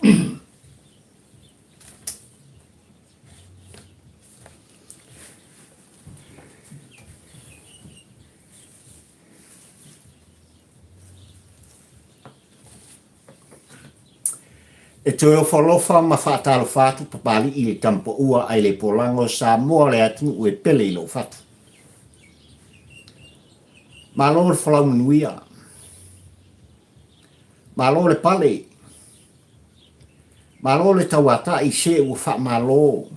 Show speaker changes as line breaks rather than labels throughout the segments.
E toe ofalofa ma faatalofa atu Papalii i le Tamapaua ae le Polago o Samoa le atunuu e pele i lou fatu. Malo le folau manuia. Malo le pale. Malo le tauatai se ua faamalo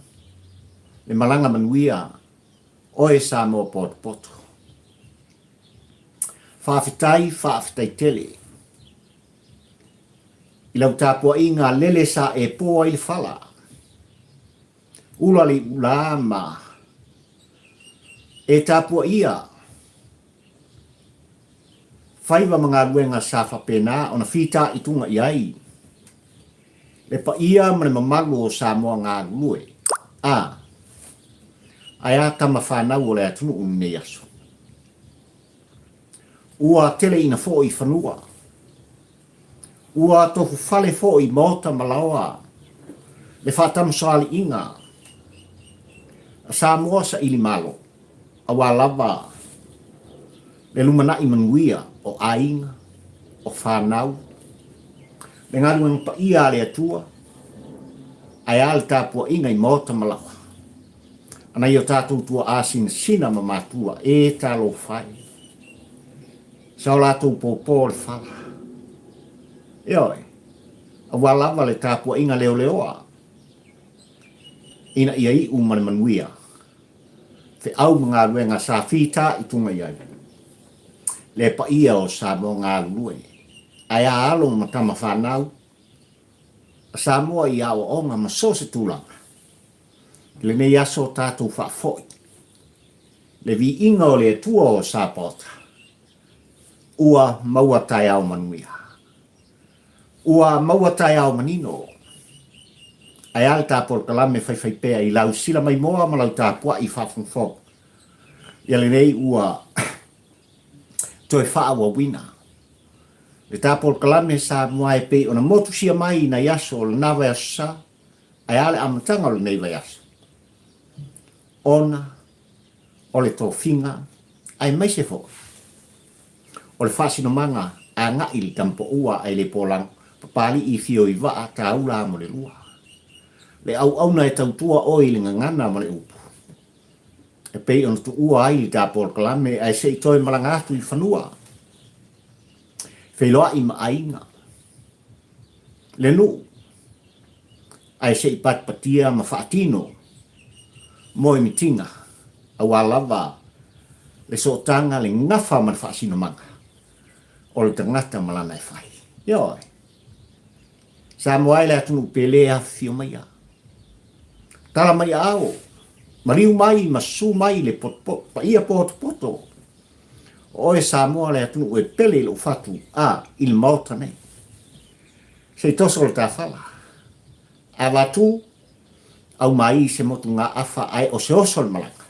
le malaga manuia oe Samoa potopoto. Faafetai, faafetai tele i lau tapuaiga lele sa e po ai le fala. Ula le iulā ma e tapuaia faiva ma galuega sa faapena ona fitaituga i ai le paia ma le mamalu o Samoa galulue, a, ae a tama fanau o le atunuu i lenei aso. Ua teleina foi fanua, ua tofufale foi maota ma laoa le faatamasoaliiga a Samoa saili malo, aua lava le lumanai manuia o aiga, o fanau, le galuega paia a le Atua, ae a le tapuaiga i maota ma laoa a nai o tatou tuaa sinasina ma matua e talofa e sa o latou pōpō le fala. Ioe, aua lava le tapuaiga leoleoa ina ia iu ma le manuia feau ma galuega sa fitaituga i ai le paia o Samoa galulue, ae a alo ma tama fanau a Samoa i aoaoga ma so o se tulaga. I lenei aso tatou faafoi le viiga o le Atua o Sapaota, ua maua taeao manuia. Ua maua taeao manino. Ae a le ta polokalame faifaipea i lau sila maimoa ma lau tapuai faafogafoga ia lenei ua toe faaauauina le ta polokalame Samoa e pei ona motusia mai i nai aso o lena vaiaso sa ae a le amataga o lenei vaiaso ona o le tofiga aemaise foi o le faasinomaga agai i le Tamapaua ae le Polago, Papalii fio i vaa taula mo le lua. Le auauna e tautua oe i le gagana ma le upu, e pei ona tuua ai le ta polokalame ae se i toe malaga atu i fanua, feiloai ma aiga, le nuu, ae se i patipatia ma faatino moemitiga aua lava le sootaga, le gafa ma le faasinomaga o le tagata ma lana e fai. Ioe. Samoa e le atunuu pele e afifio maia. Tala mai aao, maliu mai ma susu mai le paia potopoto o oe Samoa le atunuu e pele i lou fatu a i le Maota nei. Se i toso le tafala. Avatu, aumai se motugaafa ae o se oso le malaga.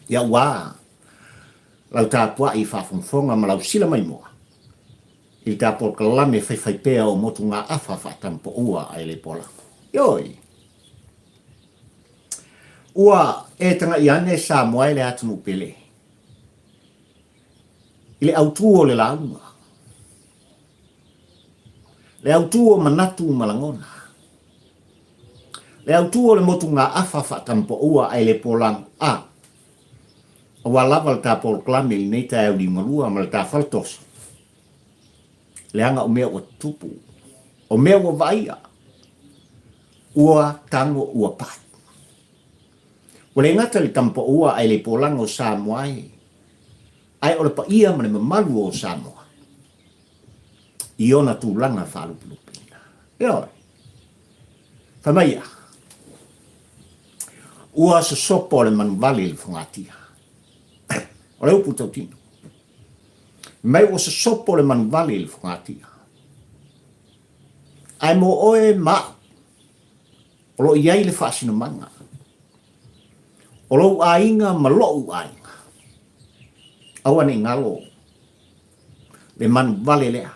Ia ua lau tapuai faafogafoga ma lau sila maimoa i le ta polokalame faifaipea o motugaafa faatampaua ae le polago. Ioe! Ua e tagai ane Samoa e le atunuu pele i le autu o le lauga. Le autu o manatu ma lagona. Le autu o le motugaafa faatampaua ae le polago a aua lava le ta polokalame i lenei taeao liugalua ma le ta faletoso, leaga o mea ua tutupu, o mea ua vaaia, ua tago ua pai. Ua le gata i le tampaua ae le polago o Samoa e, ae o le paia ma le mamalu o Samoa i ona tulaga faalupelupeina. Ioe. Fai mai ia, ua sosopo le manuvale i le fogatia. O le upu tautino. Mai ua sosopo le manuvale i le fogatia. Ae mo oe ma au, o lo o i ai le faasinomaga o lou aiga ma lo'u aiga. Aua ne i galo le manuvale lea.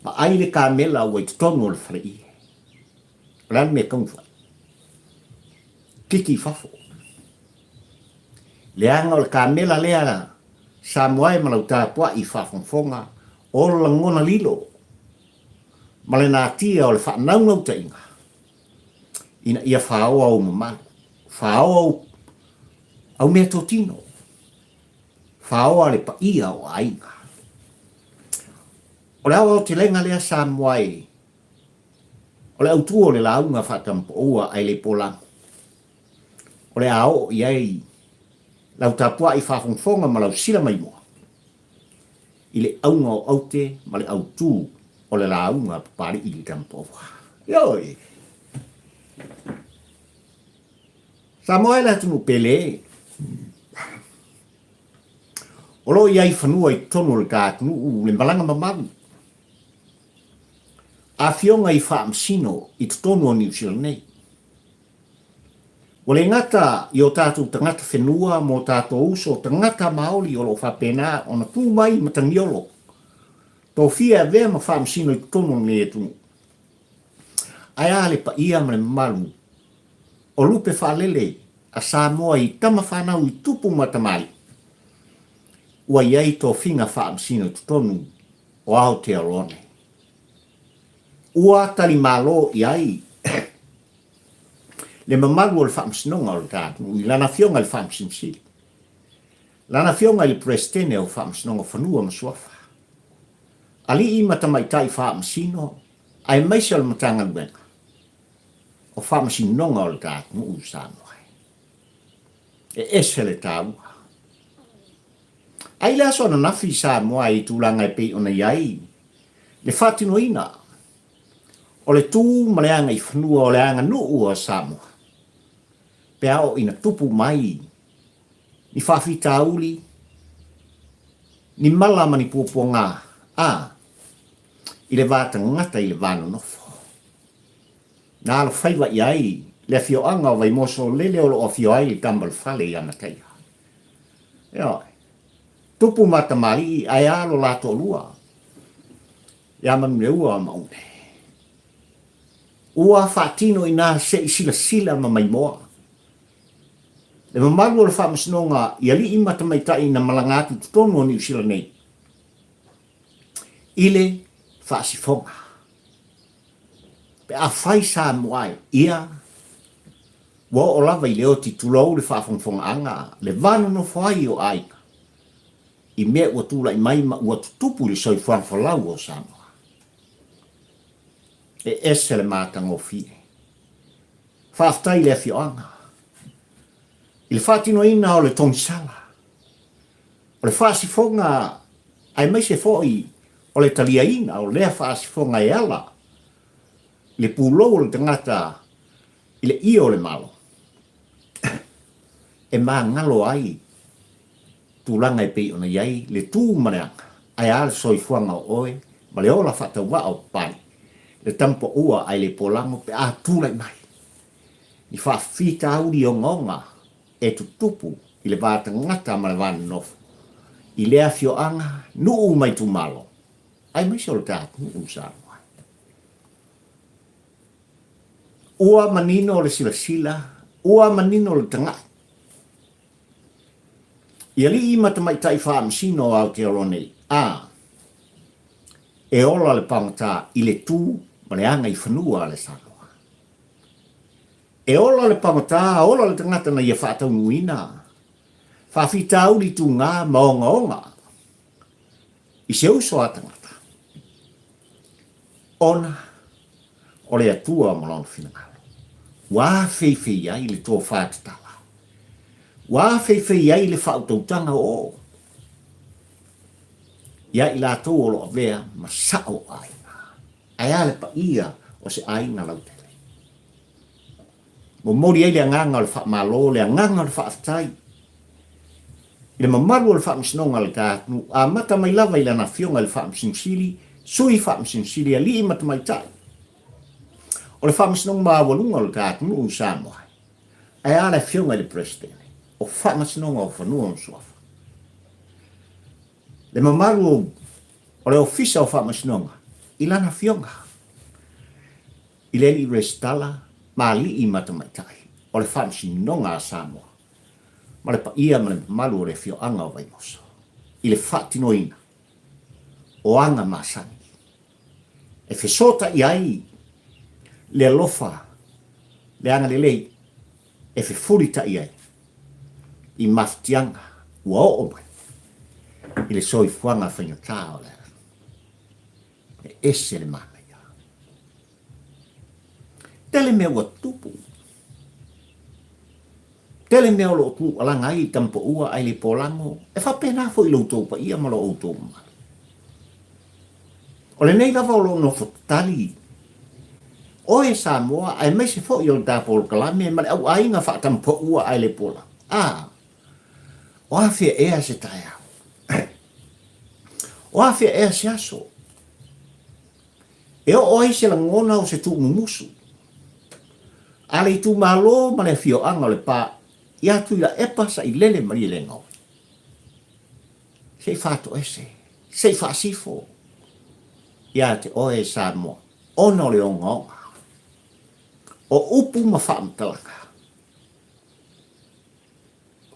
Vaai le kamela ua i totonu o le faleie. O le a le mea e tatau ona fai? Kiki i fafo. Leaga o le kamela lea Samoa e ma lau tapuai i faafogafoga o lagona lilo ma le natia o le faanaunautaiga ina ia faoa ou mamalu, faoa ou au meatotino, faoa le paia o aiga. O le aoaotelega lea Samoa e o le autu o le lauga faatamapaua ae le polago. O le a oo i ai lau tapuai faafogafoga ma lau sila maimoa i le auga o aute ma le autu o le lauga a Papalii i le Tamapaua. Ioe! Samoa e le atunuu pele. O lo o i ai fanua i totonu o le ta atunuu le malaga mamalu. Afioga i Faamasino i totonu o Niu Sila nei. Ua le gata i o tatou tagata whenua mō tātou uso tagata Māori o lo o faapena ona tū mai i Matagiolo, tofia e avea ma faamasino i totonu o lenei atunuu. Ae a le paia ma le mamalu o lupe faalele a Samoa i tama whanau i tupu ma tamalii, ua i ai tofiga faamasino i totonu o Aotearoa nei. Ua tali malo i ai le mamalu o le Faamasinoga o le ta atunuu i lana Afioga i le Faamasino Sili, lana Afioga i le Peresetene o Faamasinoga o Fanua ma Suafa, Alii ma Tamaitai Faamasino aemaise o le Matagaluega o Faamasinoga o le ta atunuu i Samoa. E ese le taua. Ai le aso ananafi i Samoa i tulaga e pei ona i ai le faatinoina o le tu ma le agaifanua o le aganuu a Samoa pe a oo ina tupu mai ni faafitauli, ni mala ma ni puapuaga, a, i le va tagata i le va nonofo. Na alofaiva i ai le afioaga o Vaimoso lele o lo o afio ai le tama o le fale ia Mataia. Ioe. Tupu ma tamalii ae a lo la toalua ia Manuleua ma Une. Ua faatino ina se i silasila ma maimoa. Le mamalu o le faamasinoga i alii ma tamaitai na malaga atu i totonu o Niu Sila nei i le faasifoga. Pe afai Samoa e ia, ua oo lava i le oti tulou le faafogafogaaga, le va nonofo ai o aiga i mea ua tulai mai ma ua tutupu i le soifuaga folau o Samoa. E ese le matagofie. Faafetai i le afioaga i le faatinoina o le togisala, o le faasifoga aemaise foi o le taliaina o lea faasifoga e ala i le pulou o le tagata i le ie o le Malo e magalo ai tulaga e pei ona i ai le tu ma le aga, ae a le soifuaga o oe ma le ola faatauvaa o Papalii, le tamupaua ae le polago pe a tulai mai ni faafitauli ogaoga e tutupu i le va tagata ma le va nonofo i lea afioaga, nuu ma itumalo, aemaise o le ta atunuu Samoa. Ua manino le silasila, ua manino le taga'i. I alii ma tamaitai faamasino o Aotearoa nei, a e ola le pagota i le tu ma le agaifanua a le Samoa. E ola le pagota, ola le tagata na ia faataunuuina faafitauli tugā ma ogaoga i se uso a tagata, ona o le Atua ma Lona finagalo, ua afeifei ai le tofa tatala, ua afeifei ai le faautautaga o ia i latou o lo o avea ma sao aiga. Ae a le paia o se aiga lautele? Momoli ai le agaga o le faamalo, le agaga o le faafetai i le mamalu o le Faamasinoga a le ta atunuu, amata mai lava i lana Afioga i le Faamasino Sili, Sui Faamasino Sili, Alii ma Tamaitai o le Faamasinoga Maualuga o le ta atunuu i Samoa, ae a le Afioga i le Peresetene o Faamasinoga o Fanua ma Suafa. Le mamalu o le Ofisa o Faamasinoga. i lana afioga i le alii resitala ma alii ma tamaitai o le Faamasinoga a Samoa ma le paia ma le mamalu o le afioaga o Vaimoso i le faatinoina o aga masani e fesootai ai le alofa, le agalelei e fefulitai ai i mafatiaga ua oo mai i le soifuaga faigata o le E ese le manaia. Tele mea ua tupu. Tele mea o lo o tuualaga ai i Tamapoua ae le Polago, e faapena foi i lo outou paia ma lo outou mamalu. O lenei lava o lo o nofo tatali oe Samoa aemaise foi o le ta polokalame ma le au aiga faatamapoua ae le Polago. A, o afea ea se taeao? O afea ea se aso? E oo ai se lagona o se tuumumusu a le itumalo ma le afioaga o Lepa ia Tuilaepa Sailele Malielegaoi. Se i faatoese, se i faasifo ia te oe Samoa ona o le ogaoga o upu ma faamatalaga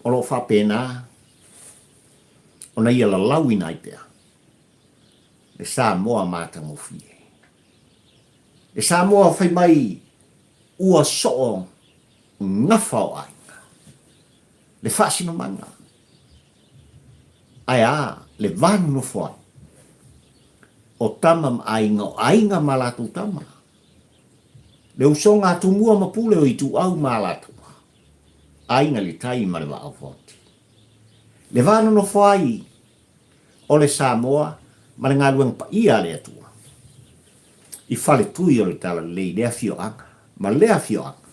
o lo o faapena ona ia lalauina ai pea le Samoa matagofie. Le Samoa fai mai ua soo gafa o aiga, le faasinomaga, ae a le va nonofo ai o tama ma aiga, o aiga ma latou tama, le usoga a Tumua ma Pule o Ituau ma Alataua, aiga i le tai ma le vaa o Fonoti. Le va nonofo ai o le Samoa ma le galuega paia a le Atua i faletui o le Talalelei i lea afioaga ma lea afioaga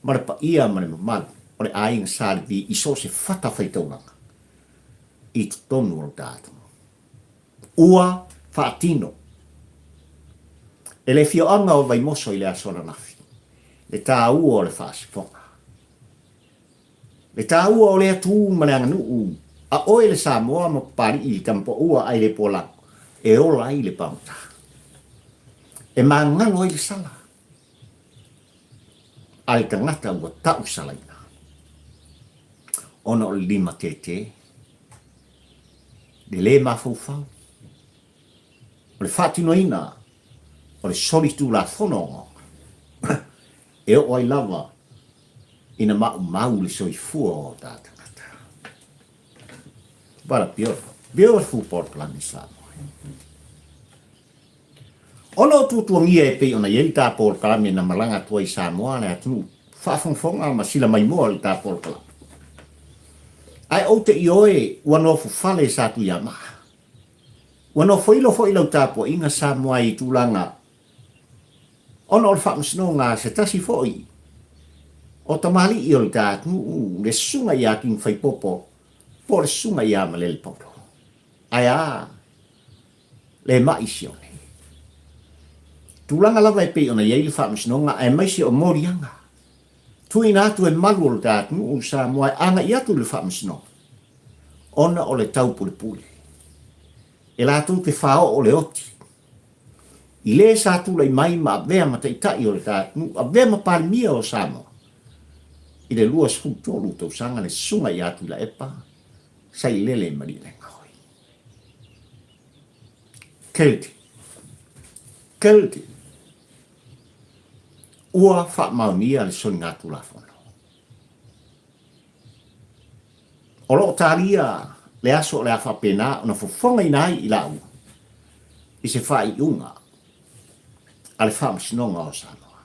ma le paia ma le mamalu o le aiga Sa Levi i so o se fatafaitaulaga i totonu o le ta atunuu. Ua faatino e le afioaga o Vaimoso i le aso ananafi le taua o le faasifoga. Le taua o lea tu ma le aganuu a oe le Samoa ma Papalii i Tamapoua ai le Polago e ola ai le pagota. E magalo ai le sala a le tagata ua tau salaina ona o le limatete, le lē mafaufau, o le faatinoina o le solitulafono ogaoga e oo ai lava ina maumau le soifua o ta tagata. What a beautiful, beautiful polokalame Samoa. Ona o tuatuagia e pei ona i ai le ta polokalame na malaga atu ai i Samoa le atunuu faafogafoga ma sila maimoa i le ta polokalame. Ae ou te ioe ua nofo fale sa Tuiamaa. Ua nofoilo foi lau tapuaiga Samoa i tulaga ona o le faamasinoga a se tasi foi o tamalii o le ta atunuu, le Susuga ia King Faipopo po o le Susuga ia Malele Paulo. Ae a le ma'i sione? Tulaga lava e pei ona i ai le faamasinoga aemaise o moliaga tuuina atu e malu o le ta atunuu Samoa e agai atu i le faamasinoga ona o le taupulepule e latou te faaoo le oti i le sa tulai mai ma avea ma taitai o le ta atunuu, avea ma Palemia o Samoa i le 23 tausaga le Susuga ia Tuilaepa Sailele Malielegaoi. Guilty. Guilty. Ua faamaonia le soligatulafono. O lo o talia le aso o le a faapena ona fofogaina ai i laua i se faaiuga a le Faamasinoga o Samoa.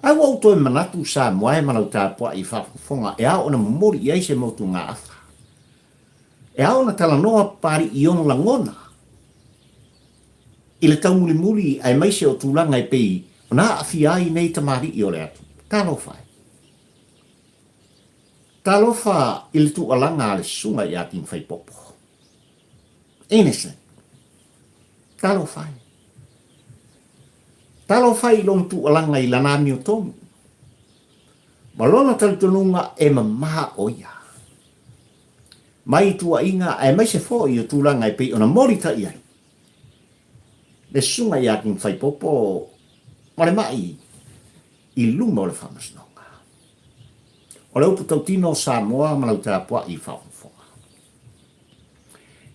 Ae ua ou toe manatu Samoa e ma lau tapuai i faafofoga e ao ona momoli i ai se motugaafa. E ao ona talanoa Papalii i ona lagona i le taumulimuli aemaise o tulaga e pei ona aafia ai nei tamalii o le atunuu. Talofa e! Talofa i le tuualaga a le susuga ia King Faipopo. Innocent. Talofa e! Talofa i lona tuualaga i lana amiotonu ma lona talitonuga e mama o ia. Mai tuuaiga aemaise foi o tulaga e pei ona molitai ai. Le susuga ia King Faipopo ma le ma'i i luma o le Faamasinoga. O le upu tautino o Samoa ma lau tapua'i faafofoga.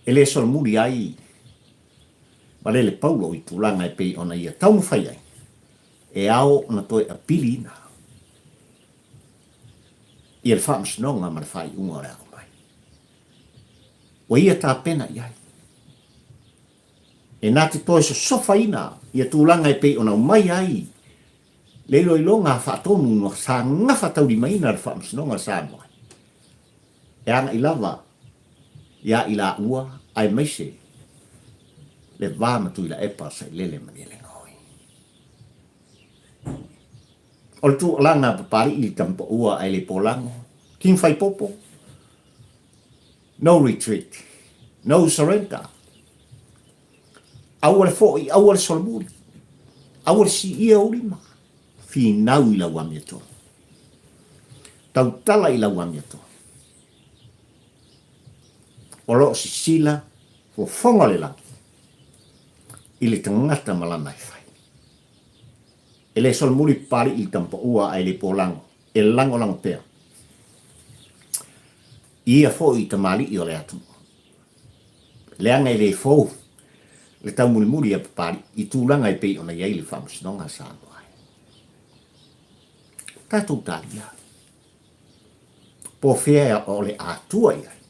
E le solomuli ai ma lele paulo i tulaga e pei ona ia taumafai ai, e ao ona toe apiliina ia le Faamasinoga ma le faaiuga o le a aumai. Ua ia tapena i ai. E na te toe sosofaina ia tulaga e pei ona aumai ai le iloiloga faatonu sa gafataulimaina le Faamasinoga a Samoa e agai lava ia i laua aemaise le va ma Tuilaepa Sailele Malielegaoi. O le tuualana a Papali'i i le Tamapaua ae le Polago, King Faipopo, No retreat, no surrender. Aua le foi, aua le solomuli, aua le siia ou lima, finau i lau amiotonu. Tautala i lau amiotonu. O lo o sisila fofoga o le lagi i le tagata ma lana e fai. E le solomuli Papali'i i le Tamapaua ae le Polago, e lagolago pea. Ia foi i tamalii o le atunuu. Leaga e le fou le taumulimuli a Papalii i tulaga e pei ona i ai le Faamasinoga a Samoa. Tatou talia. Po o fea o le a tua i ai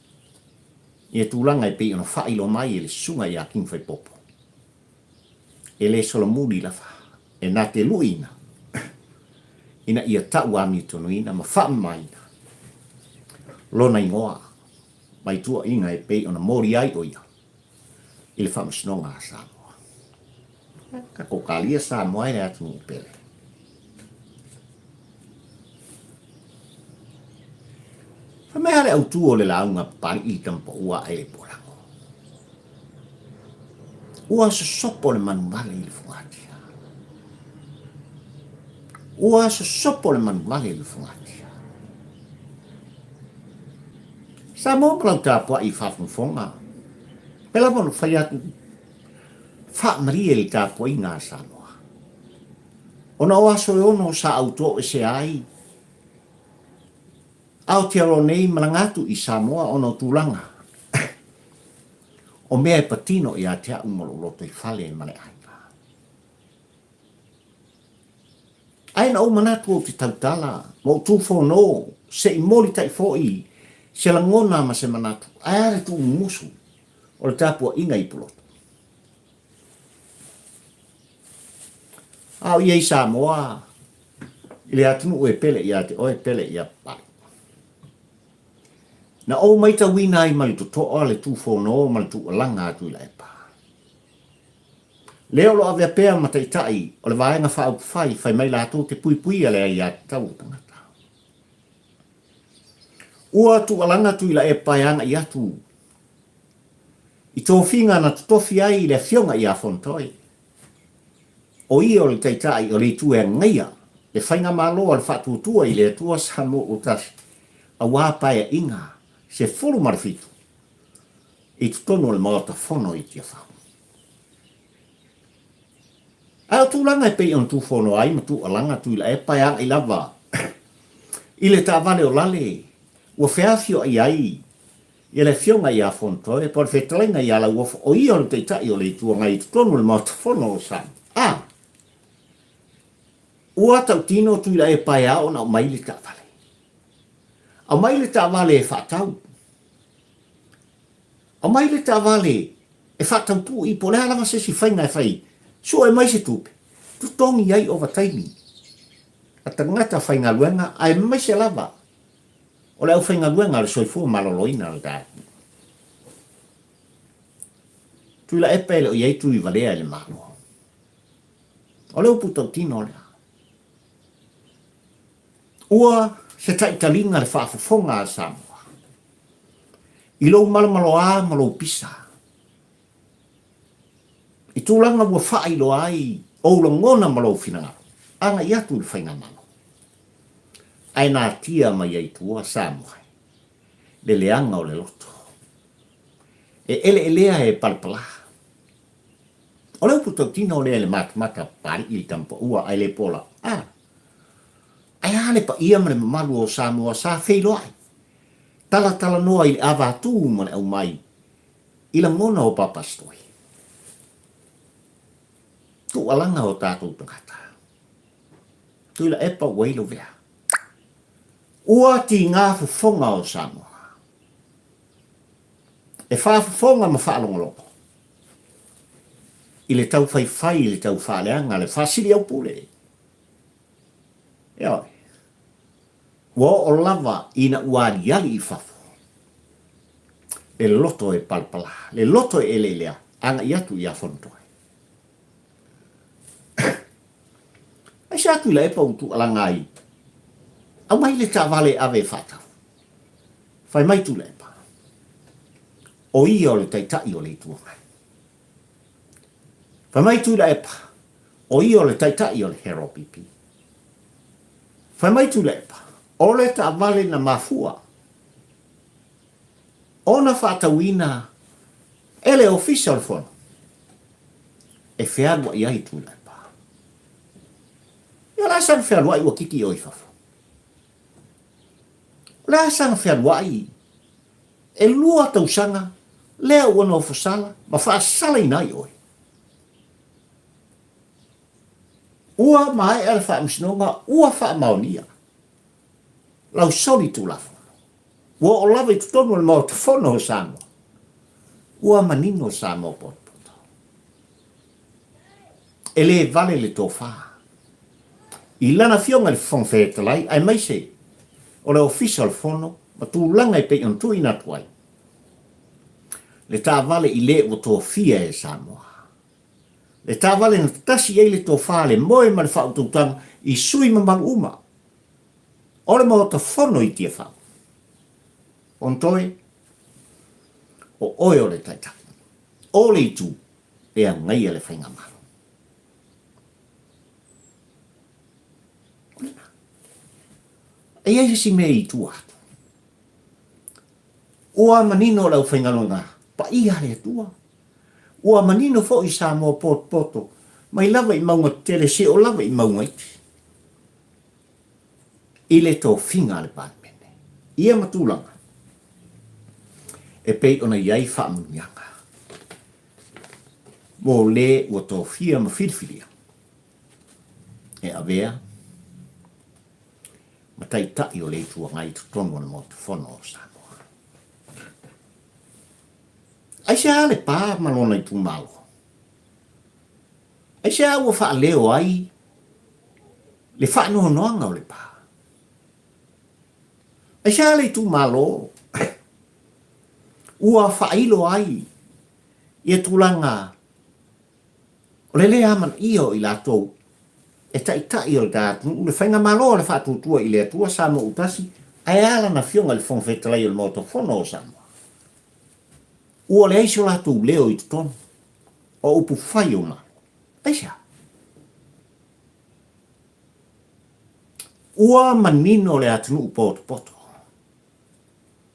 ia tulaga e pei ona faailoa mai e le Susuga ia King Faipopo. E le solomuli lava e na te luiina ina ia tau amiotonuina ma faamamaina lona igoa mai tuuaiga e pei ona moli ai o ia i le Faamasinoga a Samoa. Tatou talia Samoa e le atunuu pele. Fai mai a le autu o le lauga Papali'i i Tamapaua ae le Polago. Ua sosopo le manuvale i le fugatia. Ua sosopo le manuvale i le fugatia. Samoa ma lau tapua'i i faafogafoga. Pei lava ona fai atu, faamalie le tapuaiga a Samoa. Ona o aso e ono sa autoesea ai Aotearoa nei malaga atu i Samoa ona o tulaga o mea e patino ia te a'u ma lo'u lotoifale ma le aiga. Ae na ou manatu ou te tautala ma ou tufono se i molita'i fo'i se lagona ma se manatu ae a le tuumumusu o le tapua'iga i Pulotu. A o ia i Samoa i le atunuu e pele ia te oe, pele ia Papalii. Na ou maitauina ai ma le totoa le tufono ma le tuualaga a Tuilaepa. Lea o lo o avea pea ma taitai o le Vaega Faaupufai fai mai latou te puipuia le aiatatau o tagata. Ua tuualaga Tuilaepa e agai atu i tofiga na totofi ai i le afioga ia Fonotoe. O ia o le Taitai o le Itu e agaia le Faigamalo a le Faatuatua i le Atua Samoa ua tasi, aua Paeaiga 17 i totonu o le Maota Fono i Tiafau. Ae o tulaga e pei ona tufono ai ma tuualaga Tuilaepa e agai lava i le taavale o Lale ua feafioai ai Ia le Afioga ia Fonotoe po o le Fetalaiga ia Lauofo, o ia o le Taitai o le Itu Agai i totonu o le Maota Fono o Samoa. A. Ua tautino Tuilaepa e ao ona aumai le taavale. Aumai le taavale e faatau. Aumai le taavale e faataupu'i po o le a lava se isi faiga e fai, sue mai se tupe, totogi ai ovataimi a tagata faigaluega aemaise lava O le aufaigaluega a le soifua maloloina o le tatou. Tuilaepa e le o i ai tui valea i le Malo. O le upu tautino lea. Ua se taitaliga le faafofoga a Samoa i lou malomaloa ma lou pisa i tulaga ua faailoa ai ou lagona ma lou finagalo agai atu i le faigamalo. Ae natia mai ai tua Samoa le leaga o le loto. E eleelea e palapala. O le upu tautino lea i le matamata Papalii i le Tamapaua ae le pola, a. Ae a le paia ma le mamalu o Samoa sa feiloai, talatalanoa i le avatū ma le aumai i lagona o Papasitoi. Tuualaga o tatou tagata. Tuilaepa ua i lau vea. Ua tiga fofoga o Samoa. E faafofoga ma faalogologo i le taufaifai i le taufaaleaga le faasiliaupule. Ioe. Ua oo lava ina ua aliali i fafo le loto e palapala, le loto e eleelea agai atu ia Fonotoe. Aisea Tuilaepa ua tuualaga ai? Aumai le taavale e ave e faatau. Fai mai Tuilaepa, o ia o le Taitai o le Itu Agai. Fai mai Tuilaepa, o ia o le Taitai o le HRPP. Fai mai Tuilaepa, o le taavale na mafua ona faatauina e le Ofisa o le Fono e fealuai ai Tuilaepa. Ia o le a sana fealuai ua kiki oe i fafo? O le a sana fealuai e lua tausaga lea ua nofosala ma faasalaina ai oe? Ua maea le faamasinoga ua faamaonia lau soli tulafono. Ua oo lava i totonu o le Maota Fono o Samoa. Ua manino Samoa potopoto. E le vale le tofa i lana Afioga i le Fofoga Fetalai aemaise o le Ofisa o le Fono ma tulaga e pei ona tuuina atu ai le taavale i le ua tofia e Samoa. Le taavale na tasi i ai le tofa, le moe ma le faautautaga i sui mamalu uma o le Maota Fono i Tiafau. Fonotoe, o oe o le Taitai o le Itu e agaia le Faigamalo. O lena. E i ai se isi mea i tua atu. Ua manino le aufaigaluega paia a le Atua. Ua manino foi Samoa potopoto mai lava i mauga tetele seia oo lava i mauga iti i le tofiga a le Palemene ia ma tulaga e pei ona i ai faamanuiaga mo le ua tofia ma filifilia e avea ma Taitai o le Itu Agai i totonu o le Maota Fono o Samoa. Aisea le pa ma lona itumalo? Aisea ua faaleo ai le faanoanoaga o le pa? Aisea le itumalo ua faailo ai ia tulaga o le lē amanaia o i latou e taitai o le ta atunuu, le Faigamalo a le Faatuatua i le Atua Samoa Utasi, ae a lana Afioga i le Fofoga Fetalai o le Maota Fono o Samoa? Ua leai so latou leo i totonu o upufai o Malo. Aisea? Ua manino le atunuu potopoto.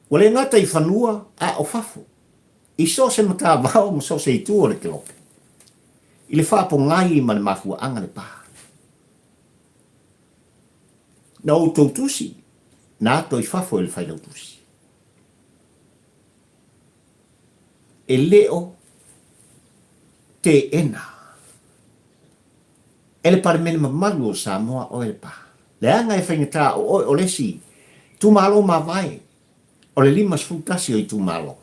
Ua le gata i fanua a o fafo, i so o se matavao ma so o se itu o le kelope, i le faapogai ma le mafuaaga le pa. Na outou tusi, na ato i fafo e le Failautusi. E le o teena e le Palemene mamalu o Samoa oe le pa. Leaga e faigata o oe o le isi itumalo mavae o le 51 o itumalo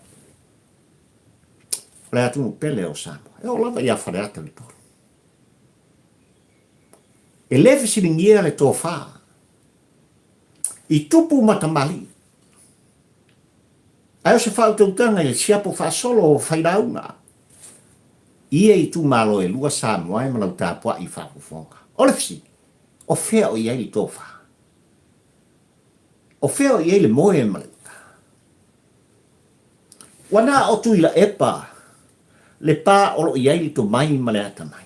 o le atunuu pele o Samoa. E oo lava ia Faleata le 3. E le fesiligia le tofa i tupu ma tamalii. Ae o se faautautaga i le siapo faasolo o failauga ia itumalo e lua Samoa e ma lau tapuai faafofoga. O le fesili, o fea o i ai le tofa? O fea o i ai le moe ma le uta? Ua na o Tuilaepa le pa o lo o i ai le tomai ma le atamai.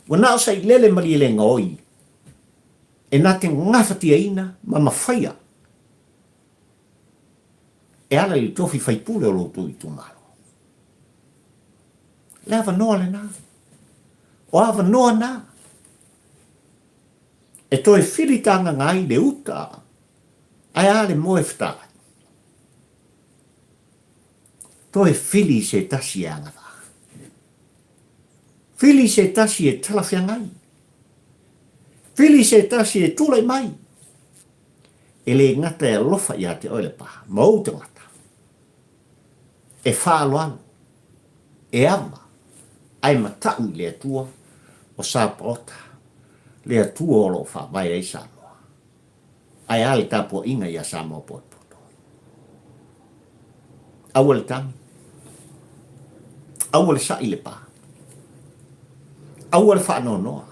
Ua na o Sailele Malielegaoi e na te gafatiaina ma mafaia e ala i le tofi faipule o lo outou itumalo. Le avanoa lena. O avanoa na. E toe whiri tānganga ai le uta, ae a le moe whatarai. Toe whiri se tasi e agavaa. Whiri se tasi e talawheangai. Whiri se tasi e tulai mai. E le gata e alofa ia te oe le pā, ma ou tangata. E faaaloalo, e ava, ae mataʻu i le Atua o Sapaota, le Atua o lo o faavae ai Samoa. Ae a le tapuaiga iā Samoa potopoto? Aua le tagi. Aua le saʻi le pā. Aua le faanoanoa.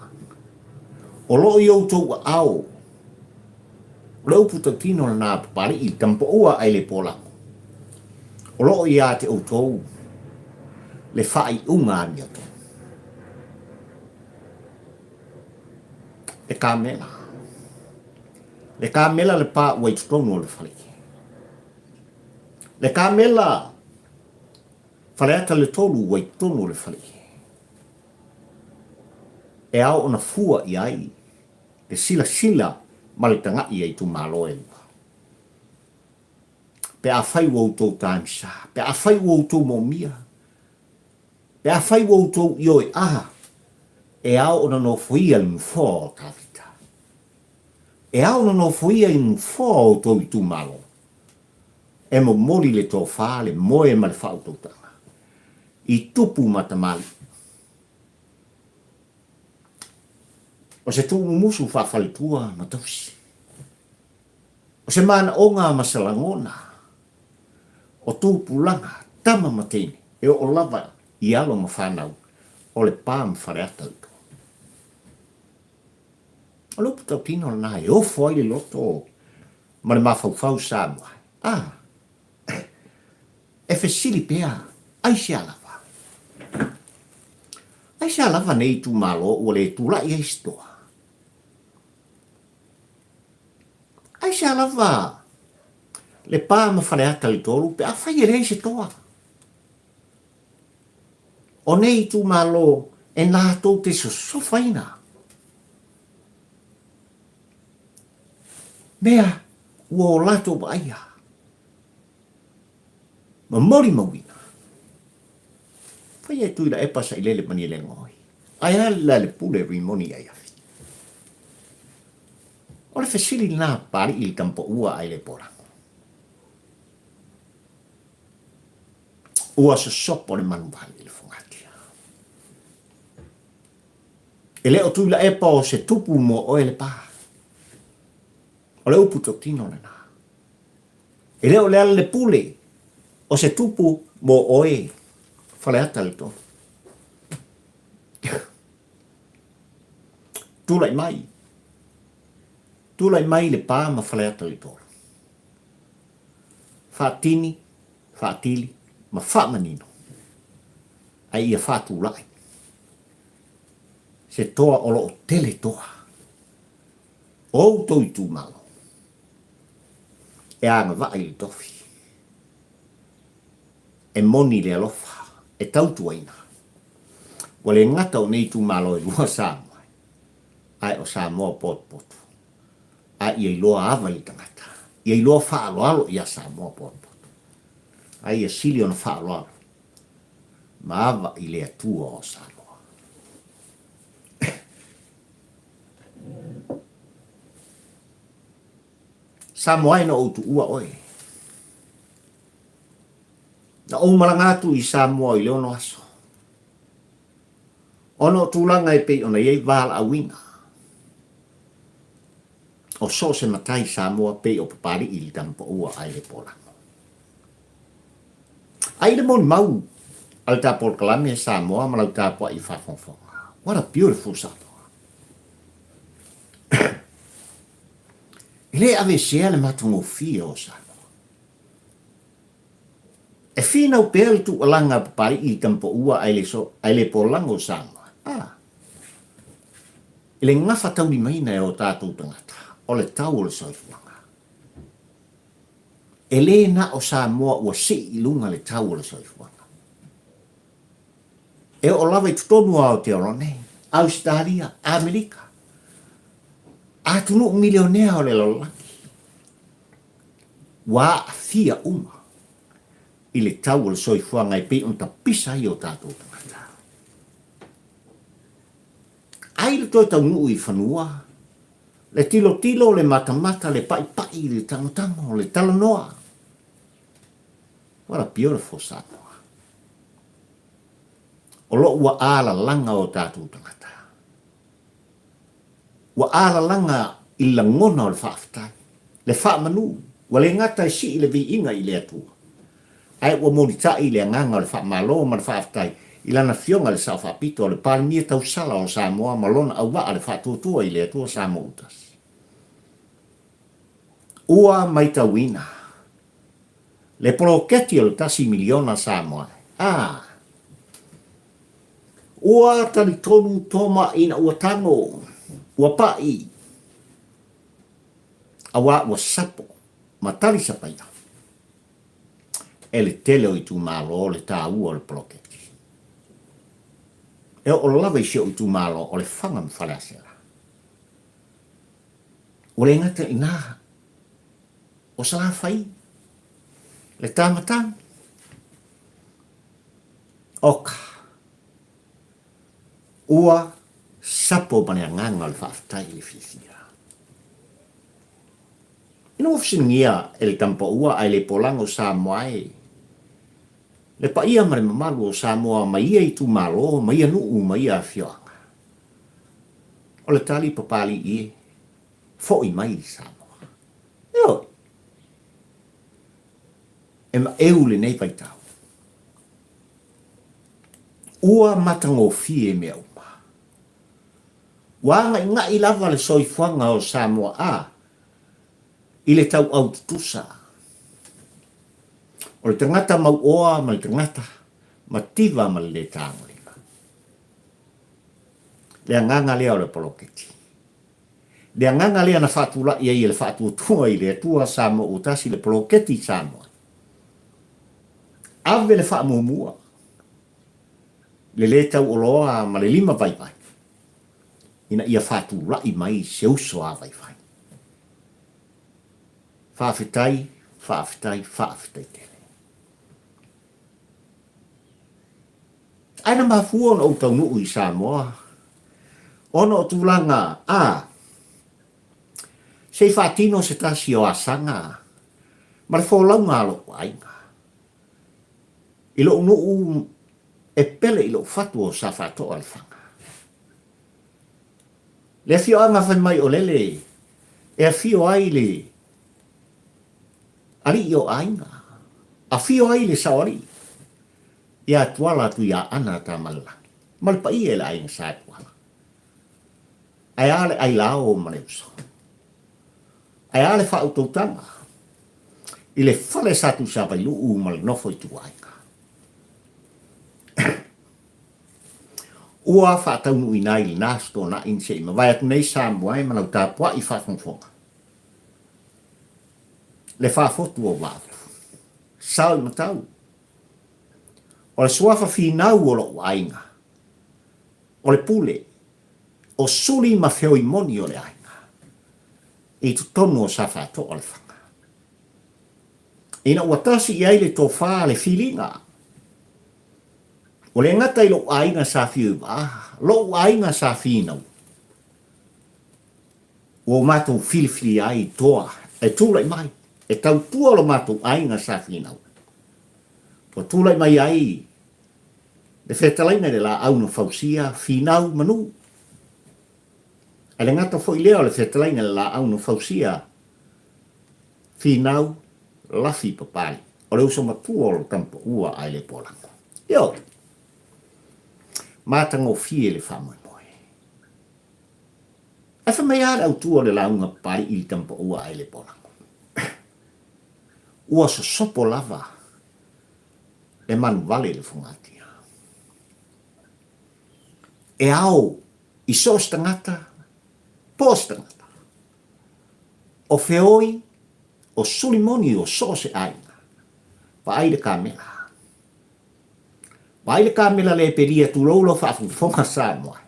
O lo o i outou aao O le upu tautino lena a Papali'i i le tamapaua ae le pōlago. O lo o iā te outou le faaiuga amiotonu. Le kamela. Le kamela le pā ua i totonu o le fale. Le kamela Faleata le tolu ua i totonu o le fale. E ao ona fua i ai le silasila ma le tagaʻi a itumalo e lua. Pe afai ua outou tagisa, pe afai ua outou moomia, pe afai ua outou ioe a, e ao ona nofoia le nofoa o Tavita. E ao ona nofoia i nofoa o outou itumalo, e momoli le tofa, le moe ma le faautautaga i tupu ma tamalii. O se tuumumusu faafaletua ma tausi. O se manaoga ma se lagona o tupulaga, tama ma teine e oo lava i alo ma fanau o Lepa ma Faleata i tua. O le upu tautino lena e ofo ai le loto ma le mafaufau Samoa. A, E fesili pea, aisea lava? Aisea lava nei itumalo ua le tulai ai se toa? Aisea lava le pa ma Faleata i Tolu pe afai e leai se toa? O nei itumalo e latou te sosofaina mea ua o latou vaaia. Ma molimauina. Faia e Tuilaepa sailele manialegoi. Ae a le la le pule Rimoni ai afi. O le fesili lena Papali'i i le tamapaua ae le polago. Ua sosopo le manuvali i le fogatia. E le o Tuilaepa o se tupu mo oe le pa. O le upu totino lena. E le o le ala le pule o se tupu mo oe Faleata le tolu. Tulai mai. Tulai mai le pā ma Faleata le tolu. Faatini, faatili ma faamanino ae ia faatulai se toa o lo o tele toa o outou itumalo. E agavaa i le tofi. E moni le alofa e tautuaina. Ua le gata o nei itumalo e lua Samoa, ae o Samoa potopoto. A ia iloa ava i le tagata. Ia iloa faaaloalo ia Samoa potopoto. A ia sili ona faaaloalo ma ava i le Atua o Samoa. Samoa e na ou tuua oe. Na ou malaga atu i Samoa i le ono aso. Ona o tulaga e pei ona i ai valaauina o so o se matai Samoa pei o Papali'i i le tamapaua ae le polago. A i le molimau a le ta polokalame Samoa ma lau tapuai i faafogafoga. What a beautiful Samoa. E le aveesea le matagofie o Samoa. E finau pea le tuualaga a Papali'i i Tamapaua ae le, so, ae le polago o Samoa. A. I le gafataulimaina e o tatou tagata, o le tau o le soifuaga. E le na o Samoa ua sii i luga le tau o le soifuaga. E oo lava i totonu o Aotearoa nei, Ausetalia, Amerika, atunuu milionea o le lalolagi, ua aafia uma i le tau o le soifuaga e pei ona tapisa ai o tatou tagata. Ai le toe taunuu i fanua, le tilotilo, le matamata, le pa'ipa'i, le tagotago, le talanoa. What a beautiful Samoa. O lo o ua alalaga o tatou tagata. Ua alalaga i le lagona o le faafetai, le faamanu, ua le gata e sii le viiga i le Atua, ae ua molitai le agaga o le faamalo ma le faafetai i Lana Afioga i le Sao Faapito, le Palemia tausala o Samoa ma lona auvaa le faatuatua i le Atua Samoa ua tasi. Ua maitauina le poloketi o le tasi miliona Samoa a Ua talitonu Toma ina ua tago, ua paʻi, auā ua sapo ma talisapaia e le tele o itumalo le taua o le poloketi. E oo lava i si ou itumalo o Lefaga ma Faleaseela. Ua le gata i inā, o Salafai, le Tamatagi, Oka, ua sapo ma le agaga o le faafetai i le fiafia. Ina ua fesiligia e le tama-paua ae le polaga o Samoa e le paia ma le mamalu o Samoa mai ia itumalo, mai ia nuu, mai ia afioaga, o le tali papalii e, Fo'i mai i Samoa. Ioe. E maeu lenei vaitau. Ua matagofie mea uma. Ua agaigai lava le soifuaga o Samoa a i le tauau tutusa. O le tagata mauoa ma le tagata mativa ma le le tagolima. Le agaga lea o le poloketi. Le agaga lea na faatulai ai e le faatuatua i le Atua Samoa ua tasi le poloketi i Samoa. Ave le faamuamua, le lē tauoloa ma le lima vaivai, ina ia faatulai mai se uso a vaivai. Faafetai, faafetai, faafetai tele. Ae na mafua ona ou taunuu i Samoa ona o tulaga a se i faatino se tasi o asaga ma le folauga a lou aiga i lou nuu e pele i lou fatu o Safaatoa Lefaga. Le afioaga fai mai o lele e afio ai le alii o aiga, afio ai le saoalii ia Tuala Tuiaana Tamalelagi ma le paia i le aiga Sa Tuala. Ae a le ailao ma le uso? Ae a le faautautaga i le fale sa Tuisavailuu ma le nofo ituaiga? Ua faataunuuina ai lena Aso Toonai na se i mavae atu nei Samoa e ma lau tapuai faafogafoga. Le faafotu o Vaotu. Sao i matau. O le suafa finau o lou aiga, o le pule, o suli ma feoi moni o le aiga, i totonu o Safaatoa Lefaga. Ina ua tasi i ai le tofa le filiga, ua le gata i lou aiga sa fiu i vaa, lou aiga sa finau, ua o matou filifilia ai i toa e tulai mai e tautua lo matou aiga sa finau. Ua tulai mai ai le fetalaiga i le laau na fausia, finau manu. Ae le gata foi lea o le fetalaiga i le laau na fausia, finau lafi papali. O le uso matua o lo tamapaua ae le polago. Ioe. Matagofie le faamoemoe. Ae fai mai lava le autu o le lauga papali i le tamapaua ae le polago. Ua sosopo lava le manuvale i le fogatia. E ao i so o se tagata, po o se tagata, o feoi, o suli moni o so o se aiga, vaai le kamela. Vaai le kamela lepelia tulou lau faafogafoga Samoa.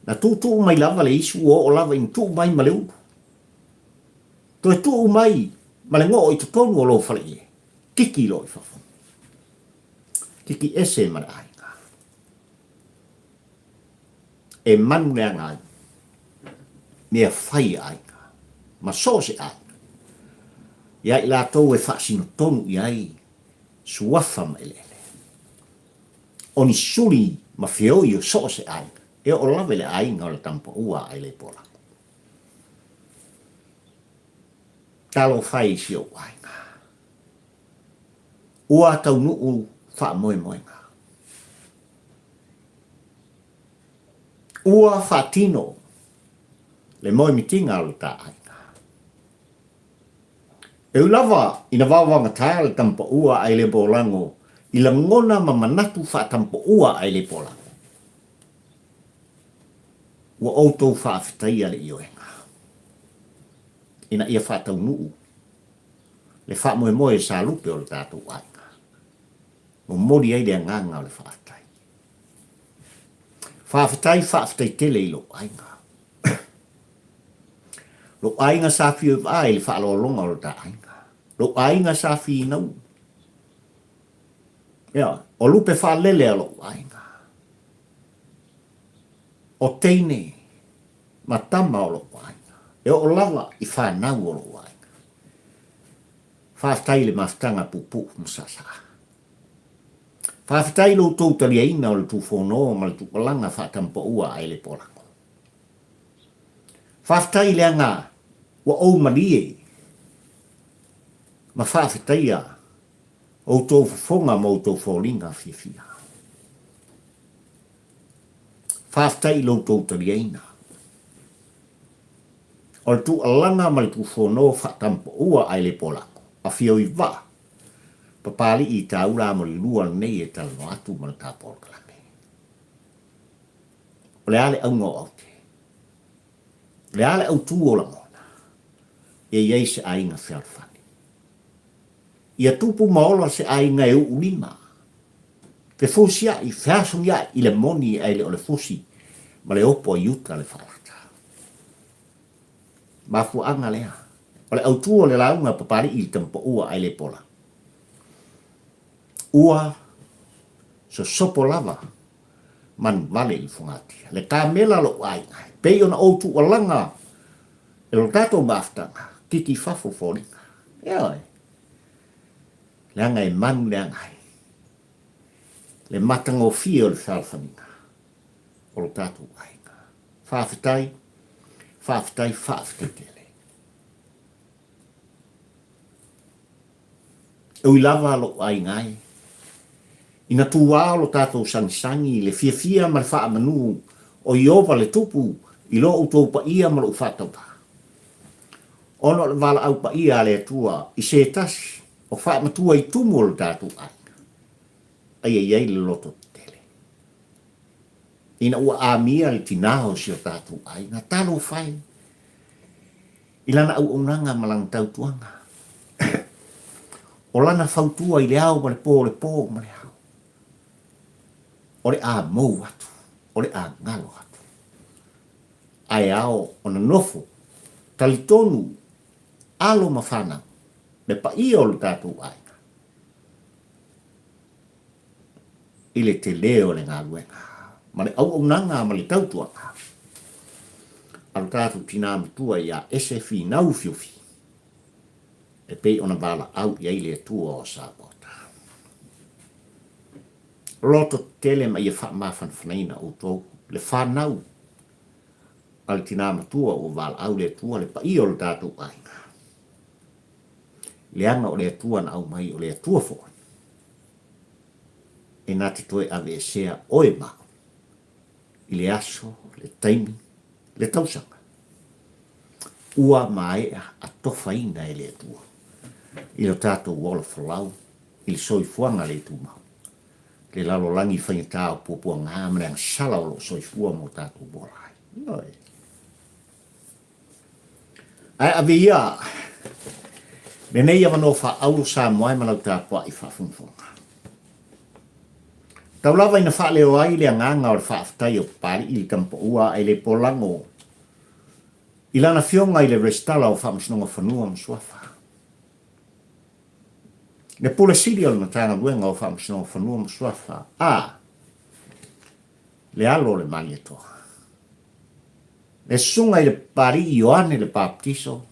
Na tuutuu mai lava le isu ua oo lava ina tuu mai ma le ulu. Toe tuu mai ma le goo i totonu o lou faleie. Kiki loa i fafo. Kiki ese ma le aiga. E manu leaga ai mea fai a aiga ma so o se aiga. Ia i latou e faasino tonu i ai suafa ma eleele. O ni suli ma feoi o so o se aiga, e oo lava i le aiga o le Tamapaua a Aileipoolago. Talofa e i si ou aiga. Ua taunuu faamoemoega. Ua faatino le moemitiga o le ta aiga. E ui lava ina vaovaogata le tamapaua a Aileipoolago i lagona ma manatu faatamapaua a Aileipoolago, ua outou faafetaia le ioega ina ia faataunuu le faamoemoe salupe o le tatou aiga. Momoli ai le agaga o le faafetai. Faafetai, faafetai tele i lou aiga. Lou aiga sa fia vaa i le faaaloaloga o lo ta aiga. Lou aiga sa finau. Ia, o lupe faalele a lou aiga. O teine ma tama o lou aiga. E oo lava i fanau o lou aiga. Faafetai i le mafutaga puupuu ma saasaa. Faafetai i lo outou taliaina o le Tufono ma le tuualaga faatampaua a Elepoolago. Faafetai leaga ua ou malie ma faafetaia outou fofoga ma outou foliga fiafia. Faafetai i lo outou taliaina o le tuualaga ma le Tufono faatampaua a Elepoolago, afio i vaa Papalii i tāula mo le lua lenei e talanoa atu ma le ta polokalame. O le a le auga o aute? O le a le autū o lagona? Ia i ai se aiga fealofani. Ia tupu ma ola se aiga e uu lima, fefusiaʻi, feasogiaʻi i le moni ae le o le fusi ma le opo a Iuta le faalata. Mafuaaga lea, o le autū o le lauga a Papalii i le tamapaua ae le pola. Ua sosopo lava manuvale i Fogatia. Le kamela lou aiga, e pei ona ou tuualaga e lo tatou mafutaga, kiki i fafo foliga. Ioe. Leaga e manu leaga ai. Le matagofie o le fealofaniga o lo tatou aiga. Faafetai, faafetai, faafetai tele. E ui lava lou aiga e, ina tuā lo tatou sagisagi i le fiafia ma le faamanū o Ieova le Tupu i lo outou paia ma lou faatauvā. Ona o le valaau paia a le Atua i se tasi o faamatua i tumu o lo tatou aiga, aia i ai le loto tetele. Ina ua amia le tinā o si o tatou aiga, talofa e! I lana auaunaga ma lana tautuaga. O lana fautua i le ao ma le po, le po ma le ao. O le a mou atu, o le a galo atu. Ae ao ona nofo, talitonu, alo ma fanau, le paia o lo tatou aiga, i le tele o le galuega ma le auaunaga ma le tautuaga a lo tatou tinā matua iā Ese Finau Fiufi e pei ona valaau i ai le Atua o Sapaota. Loto tetele ma ia faamafanafanaina outou le fanau a le tinā matua ua valaau le Atua le paia o lo tatou aiga. Leaga o le Atua na aumai o le Atua foi e na te toe aveesea oe ma au i le aso, le taimi, le tausaga ua maea atofaina e le Atua i lo tatou ola folau i le soifuaga le tumau, le lalolagi faigata o puapuaga ma le agasala o lo o soifua ma o tatou ola ai. Ioe. Ae ave ia lenei avanoa faaauro Samoa e ma lau tapuai faafogafoga. Tau lava ina faaleo ai le agaga o le faafetai o Papali'i i le Tamapaua ae le polago i lana afioga i le Resitala o Faamasinoga Fanua ma Suafa. Le Pule Sili o le Matagaluega o Faamasinoga Fanua ma Suafa, a le alo o le Malietoa. Le susuga i le Papali'i Ioane le Papatiso,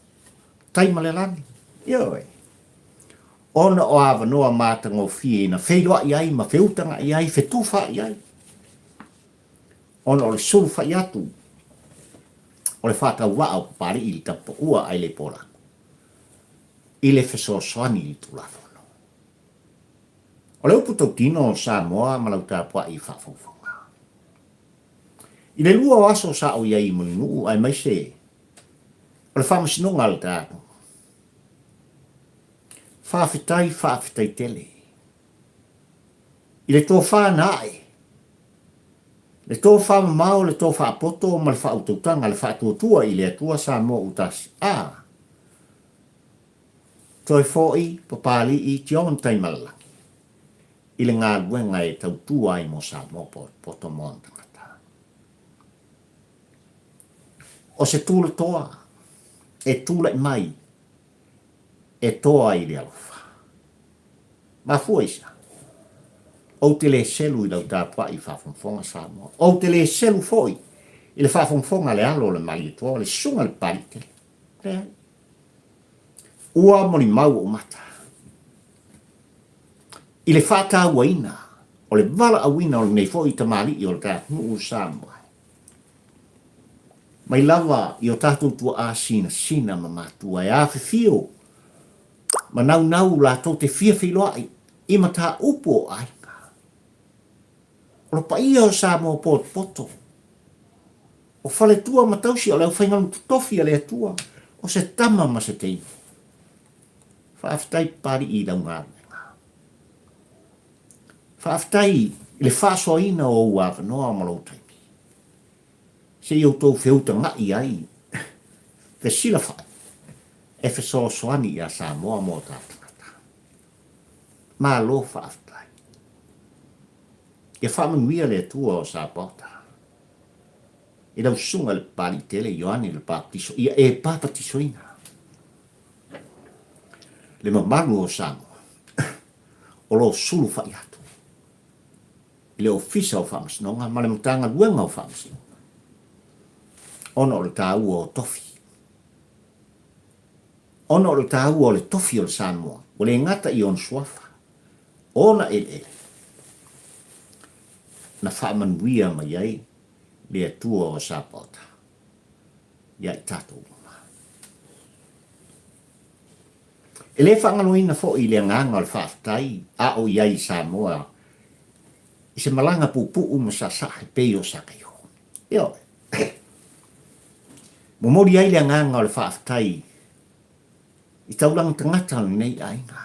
tai ma le lagi. Ioe. Ona o avanoa matagofie na feiloai ai ma feutaga'i ai, fetufaai ai, ona o le sulufai atu o le faatauvaa o Papali'i i le tapupaua ae le polago i le fesoasoani i le Tulafono. O le upu tautino o Samoa ma lau tapuai i faafogafoga. I le lua o aso sa ou i ai i Mulinuu aemaise o le faamasinoga a le tatou. Faafetai, faafetai tele i le tofa na ae, le tofa mamao, le tofa poto ma le faautautaga, le faatuatua i le Atua Samoa ua tasi. A! Toe foi Papali'i John Taimalalagi i le galuega e tautua ai mo Samoa potopoto ma ona tagata. O se tulatoa e tulai mai e toa i le alofa. Mafua i se a? Ou te le selu i lau tapuai faafogafoga Samoa. Ou te le selu foi i le faafogafoga a le alo o le Malietoa, le susuga i le Papaliitele. Leai. Ua molimau ou mata i le faatauaina o le valaauina o lenei foi tamalii o le tatou nuu o Samoa. Mai lava i o tatou tuaa sinasina ma matua e afifio ma naunau latou te fia feiloai i mataupu o aiga. O le paia o Samoa potopoto, o faletua ma tausi o le aufaigalu totofi a le Atua, o se tama ma se teine. Faafetai Papali'i i lau galuega. Faafetai i le faasoaina o ou avanoa ma lou taimi, se i outou feutaga'i ai fesilafai e fesoasoani iā Samoa mo tatou tagata. Malo faafetai. Ia faamanuia le Atua o Sapaota i lau susuga i le Papali'i tele Ioane le Papatiso ia e papatisoina le mamalu o Samoa o lo o sulufai atu i le Ofisa o Faamasinoga ma le Matagaluega o Faamasinoga ona o le taua o tofi. Ona o le taua o le tofi o le Samoa, ua le gata i ona suafa, ona eleele, na faamanuia mai ai le Atua o Sapaota iā i tatou uma. E le faagaloina foi le agaga o le faafetai a o i ai i Samoa i se malaga puupuu ma saasaa e pei o Sakaio. Ioe. Momoli ai le agaga o le faafetai i taulaga tagata o lenei aiga.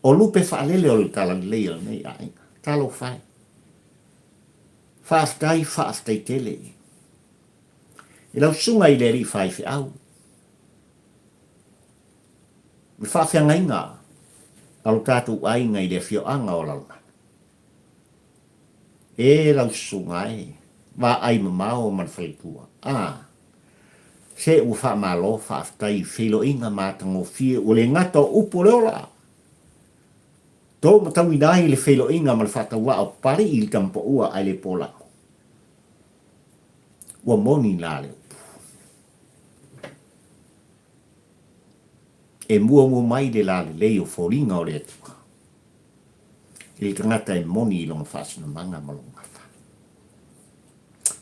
O lupe faalele o le talalelei o lenei aiga. Talofa e. Faafetai, faafetai tele i lau susuga i le alii faifeau. Le faafeagaiga a lo tatou aiga i le afioaga o Lalomanu. E lau susuga e, vaai mamao ma le faletua. A, se ua faamalo faafetai i feiloaiga matagofie ua le gata o upu o le ola. Tou matauina ai le feiloaiga ma le faatauvaa o Papali'i i le tamapaua ae le polago. Ua moni la le upu. E muamua mai le lalelei o foliga o le Atua i le tagata e moni i lona faasinomaga ma lona gafa.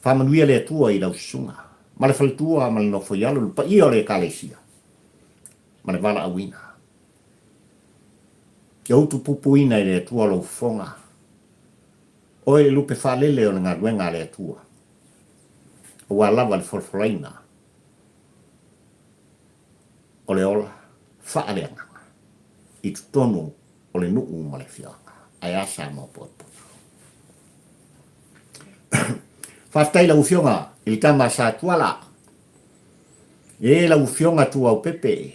Faamanuia le Atua i lau susuga ma le faletua ma le nofoialo, le paia o le Ekalesia ma le valaauina. Ia utupupuina e le Atua lou fofoga, oe le lupe faalele o le galuega a le Atua, aua lava le folafolaina o le ola faaleagaga i totonu o le nuu ma le afioaga. Ae a Samoa potopoto. Faafetai i lau Afioga i le tama a Satuala. E lau Afioga Tuaupepe,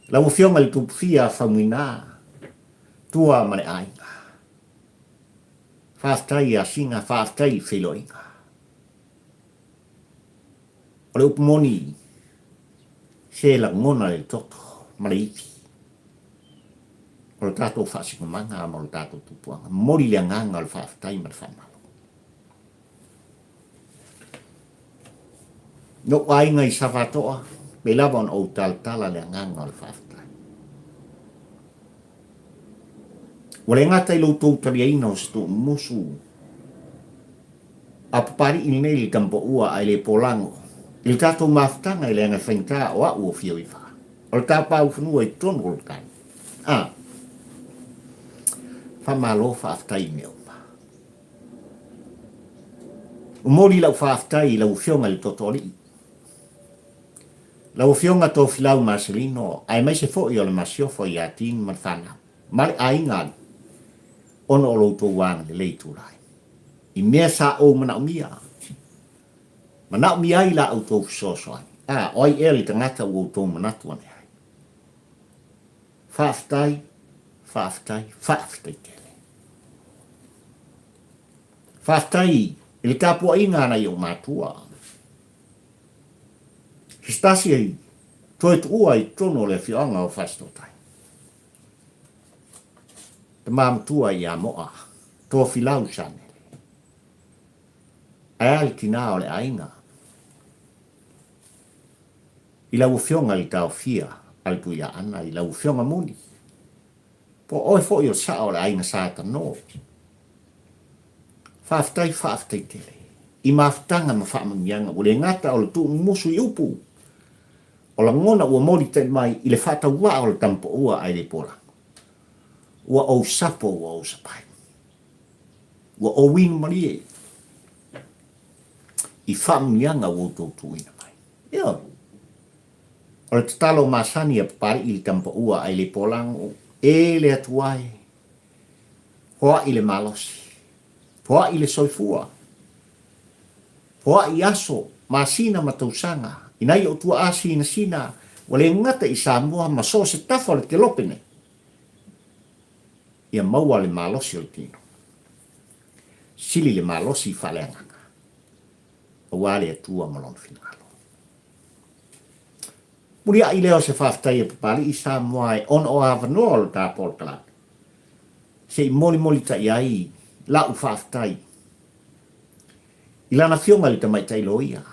lau Afioga i le Tupufia Faumuina, tua ma le aiga. Faafetai i asiga, faafetai i feiloaiga. O le upu moni, se lagona le toto ma le ivi o le tatou faasinomaga ma lo tatou tupuaga. Momoli le agaga o le faafetai ma le faamalo. Lou aiga i Safatoa, pei lava ona ou talatala le agaga o le faafetai. Ua le gata i lo outou taliaina o se tuumusu a Papali'i lenei le tamapaua ae le polago i le tatou mafutaga i leaga e faigata o a'u o Fioiva o le tapāufanua i totonu o le tai. A. Faamalo faafetai i mea uma. Momoli lau faafetai i lau Afioga i le Totoalii, lau Afioga Tofilau Maselino aemaise foi o le Masiofo ia Dean ma le fanau, ma le aiga alii, ona o lo outou agalelei tulai i mea sa ou manaomia, manaomia ai la outou fesoasoani. A, o ai ea le tagata ua outou manatu ane ai? Faafetai, faafetai, faafetai tele. Faafetai i le tapuaiga a nai ou matua. Se tasi ai toe tuua i totonu o le afioaga o Fasitootai. Tama matua ia Moa, Tofilau Samele. Ae a le tinā o le aiga i lau afioga i le taofia a le Tuiaana, i lau afioga Moni. Po o oe foi o le sao o le aiga Sa Tano. Faafetai, faafetai tele i mafutaga ma faamanuiaga ua le gata o le tuumumusu i upu, o lagona ua molitai mai i le faatauvaa o le tamapaua ae le polago. Ua ou sapo ua ou sapai. Ua ou inu malie i faamanuiaga ua outou tuuina mai. Ioe. O le tatalo masani a Papali'i i le tamapaua ae le polago, e le Atua e, hoa'i le malosi, hoa'i le soifua, hoa'i aso, masina ma tausaga, i nai ou tuaa sinasina ua le gata i Samoa ma so o se tafa o le kelope nei, ia maua le malosi o le tino. Sili le malosi faaleagaga, aua le Atua ma Lona finagalo. Muliaʻi lea o se faafetai a Papali'i Samoa e ona o avanoa o le ta polokalame se i molimolitai ai la'u faafetai i lana afioga i le tamaitai loia,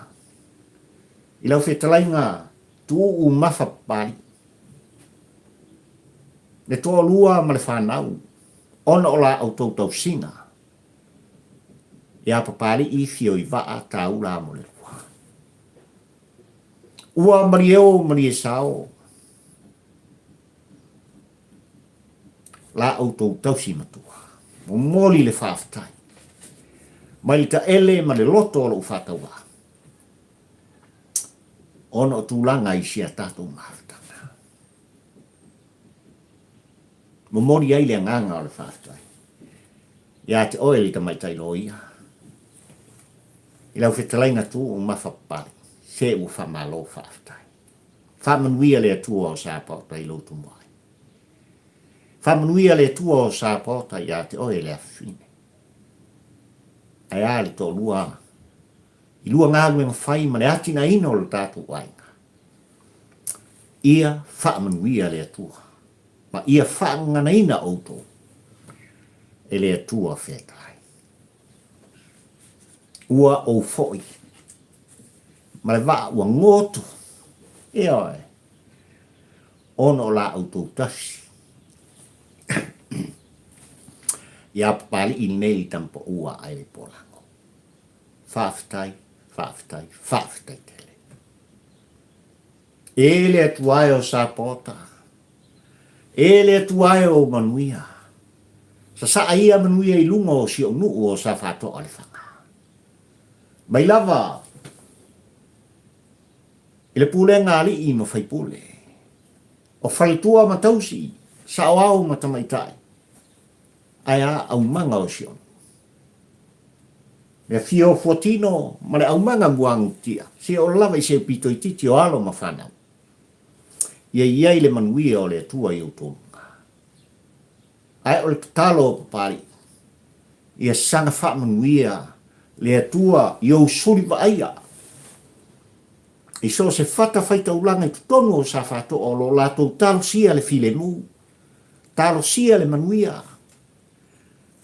i lau fetalaiga Tuuu Mafa Papali'i, le toalua ma le fanau ona o la outou tausiga ia Papali'i Fioivaa Taula Molelua. Ua malieo malie sao la outou tausi matua. Momoli le faafetai mai le taele ma le loto o lou faatauvaa ona o tulaga i si a tatou mafutaga. Momoli ai le agaga o le faafetai ia te oe le tamaitai loia. I lau fetalaiga Tuuu Mafa Papali, se ua faamalo faafetai. Faamanuia le Atua o Sapaota i lou tumuai. Faamanuia le Atua o Sapaota ia te oe le afafine. Ae a le toalua i lua galuega fai ma le atinaeina o lo tatou aiga. Ia faamanuia le Atua ma ia faagaganaina outou e le Atua fetalai. Ua ou foi ma le vaa ua goto, ioe, ona o la outou tasi. Ia Papali'i lenei i Tamapaua ae le Polago. Faafetai, faafetai, faafetai tele. E le Atua e o Sapaota, e le Atua e o manuia, Sasaa ia manuia i luga o si ou nuu o Safatoa Lefaga. Mai lava i le pulega alii ma faipule, o faletua ma tausi, saoao ma tamaitai, ae a aumaga o si ou nuu. Le afio o Fuatino ma le aumaga Muagututia, seia oo lava i se pito itiiti o alo ma fanau. Ia i ai le manuia o le Atua i outou luga. Ae o le tatalo o Papali'i, Ia saga faamanuia le Atua i ou suli vaaia i so o se fatafaitaulaga i totonu o Safatoa o lo o latou talosia le filemu, talosia le manuia,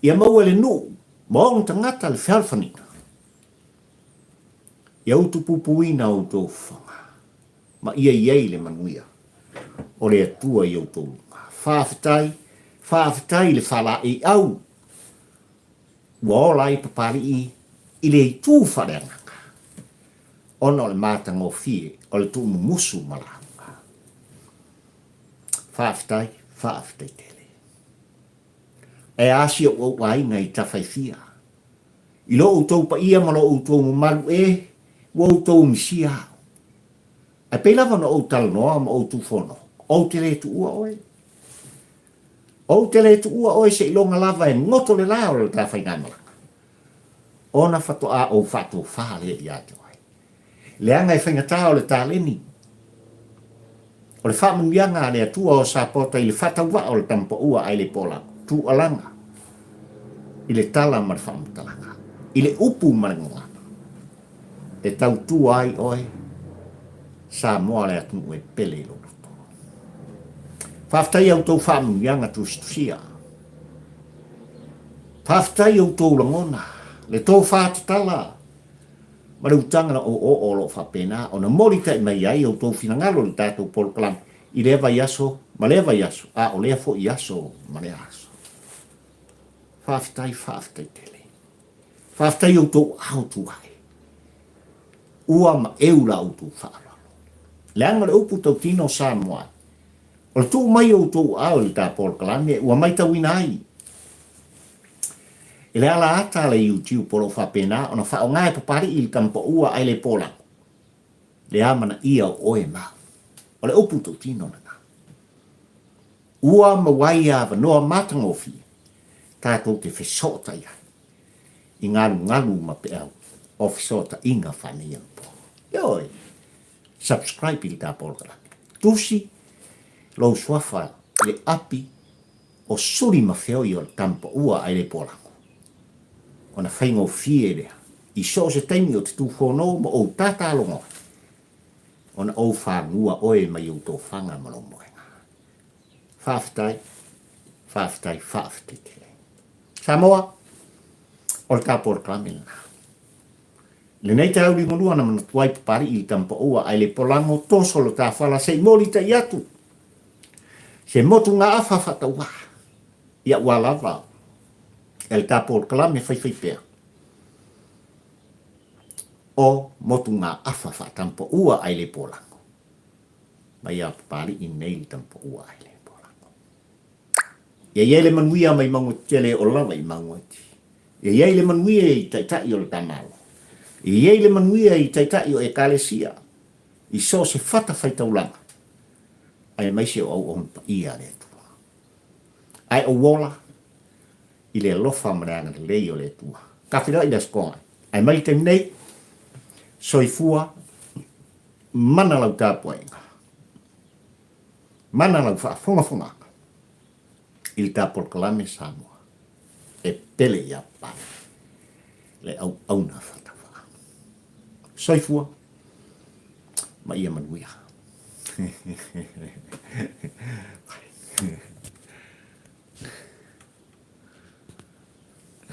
ia maua e le nuu ma ona tagata le fealofaniga. Ia utupupuina outou fofoga ma ia i ai le manuia o le Atua i outou luga. Faafetai, faafetai i le faalaeiau ua ola ai Papalii i le itu faaleagaga ona o le matagofie o le tuumumusu ma lauga. Faafetai, faafetai tele. Ae a si ou au aiga i Tafaifia? I lo outou paia ma lo outou mamalu e, ua outou misia au. Ae pei lava ona ou talanoa ma ou tufono, ou te le tuua oe. Ou te le tuua oe seiloga lava e goto le la o le ta faigamalaga, ona faatoa ou faatofa lea ia te oe. Leaga e faigata o le taleni o le faamanuiaga a le Atua o Sapota i le faatauvaa o le tamapaua ae le pola tuualaga i le tala ma le faamatalaga, i le upu ma le gagana e tautua ai oe Samoa le atunuu e pele i lou loto. Faafetai i a outou faamanuiaga tusitusia. Faafetai i outou lagona, le tofa tatala ma le utaga na oooo o lo o faapena ona molitai mai ai outou finagalo i le tatou polokalame i lea vaiaso ma lea vaiaso, a o lea foi aso ma lea aso. Faafetai, faafetai tele. Faafetai i outou ao tuai. Ua maeu la outou faaaloalo. Leaga o le upu tautino o Samoa, o le tuu mai o outou ao i le ta polokalame ua maitauina ai e le ala ata a le YouTube o lo o faapena ona faaaoga e Papalii i le tamapaua ae le polago le amanaia o oe ma au. O le upu tautino lena. Ua maua ai avanoa matagofie tatou te fesootai ai i galugalu ma peau o fesootaiga faaneionapo. Ioe, subscribe i le ta polokalame. Tusi lou suafa i le api o suli ma feoi o le tamapaua ae le polago, ona faigofie lea i so o se taimi o te tufono ma ou tatalogo ai, ona ou fagua oe mai ou tofaga ma lou moega. Faafetai, faafetai, faafetai tele. Samoa, o le ta polokalame lena. Lenei taeao liugalua na manatu ai Papalii i le tamapaua ae le polago toso lo ta fala se i molitai atu se motugaafa faatauvaa ia ua lava e le ta polokalame faifaipea o motugaafa faatamapaua ae le polago mai a Papalii nei le tamapaua ae le polago. Ia i ai le manuia mai mauga tetele o lava i mauga iti. Ia i ai le manuia i taitai o le ta Malo. Ia i ai le manuia i taitai o Ekalesia i so o se fatafaitaulaga, aemaise o auauna paia a le Atua. Ae ou ola i le alofa ma le agalelei o le Atua. Ka feiloai i le Aso Toonai. Ae mai le taimi nei, soifua, mana lau tapuaiga, mana lau faafogafogaga i le ta polokalame Samoa e pele ia Pale, le auauna faatauvaa. Soifua ma ia manuia.